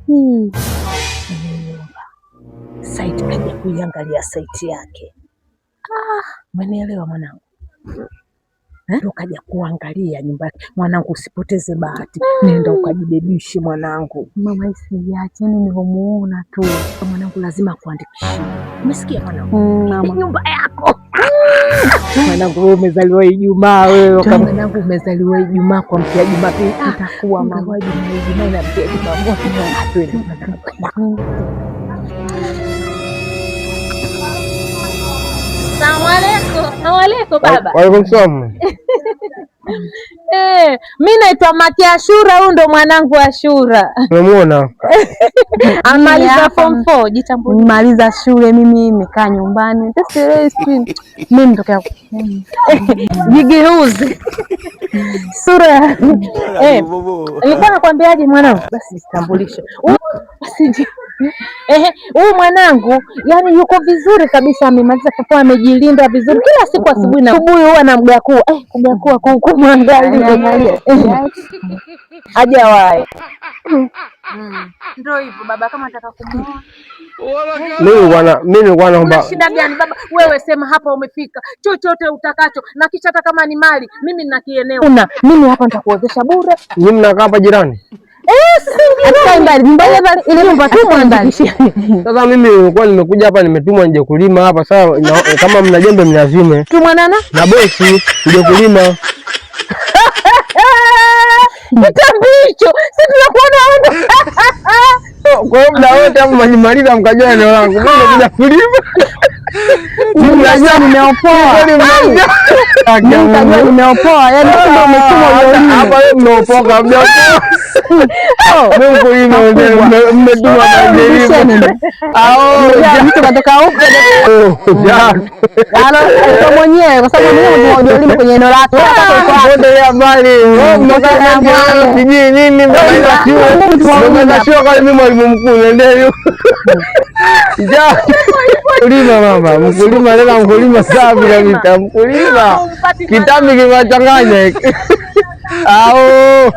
Nyumba site, kaja kuiangalia site yake. Ah, umenielewa mwanangu? Eh? Ndo kaja kuangalia nyumba yake. Mwanangu, usipoteze bahati, nenda ukajibebishe mwanangu. Mama, isiache, yani nilivyomuona tu. Mwanangu, lazima akuandikishie. Umesikia mwanangu? Mama. Nyumba yako mwanangu, wewe umezaliwa Ijumaa wewe. Kama mwanangu umezaliwa Ijumaa kwa mkia Jumapili. Ah, Itakuwa mama. ungekuwa Ijumaa na mkia Jumamosi. Ah, twende mwanangu. Salamu alaikum. Salamu alaikum baba. Waalaikum salaam. Eh, mi naitwa Maki Ashura, huyu ndo mwanangu Ashura. Umemuona? Amaliza hapa form 4, jitambulishe. Nimaliza shule mimi nimekaa nyumbani. Sasa sijui mimi nitokea Jigeuze. Sura. Eh, nilikuwa nakwambiaje mwanangu? Basi jitambulishe. Ehe, huyu mwanangu yani yuko vizuri kabisa, amemaliza form 4, amejilinda vizuri. Kila siku asubuhi na asubuhi huwa namgakua. Eh, kugakua kumwangalia. Hajawahi. Ndio hivyo baba, kama nataka kumuoa. Mimi bwana, mimi nilikuwa Una naomba shida gani baba? Wewe sema hapa umefika, chochote utakacho, na kisha hata kama ni mali mimi nina kieneo. Una mimi hapa nitakuozesha bure. Nyinyi mnakaa hapa jirani? Eh, sisi Hatukai mbali. Nyumba ile pale ile nyumba tu mwandikishie. Sasa mimi nilikuwa nimekuja hapa nimetumwa nje kulima hapa sasa kama mna jembe mniazime tumwanana na bosi nje kulima. kitambicho, si tunakuona wewe. Kwa hiyo muda wote hapo mnajimaliza mkajua eneo langu. Mimi nimekuja kulima. Mimi najua nimeopoa. Kweli mnajua. Mimi najua nimeopoa. Yaani ndio umetumwa uone. Hapa wewe mmeopoka, mjaopoa. Mimi mkulima wenyewe mmetuma majelimo. Ao, Mtu katoka huko. ya. Alo, kwa mwenyewe kwa sababu mwenyewe ndio hujalimu kwenye eneo lako. Endelea mbali. Sijui nini mnaenda shule. Mnaenda shule kama mimi mwalimu mkuu nendeni huko. Ja. Mkulima mama, mkulima tena mkulima safi kabisa, mkulima. Kitambi kimewachanganya hiki. Ao.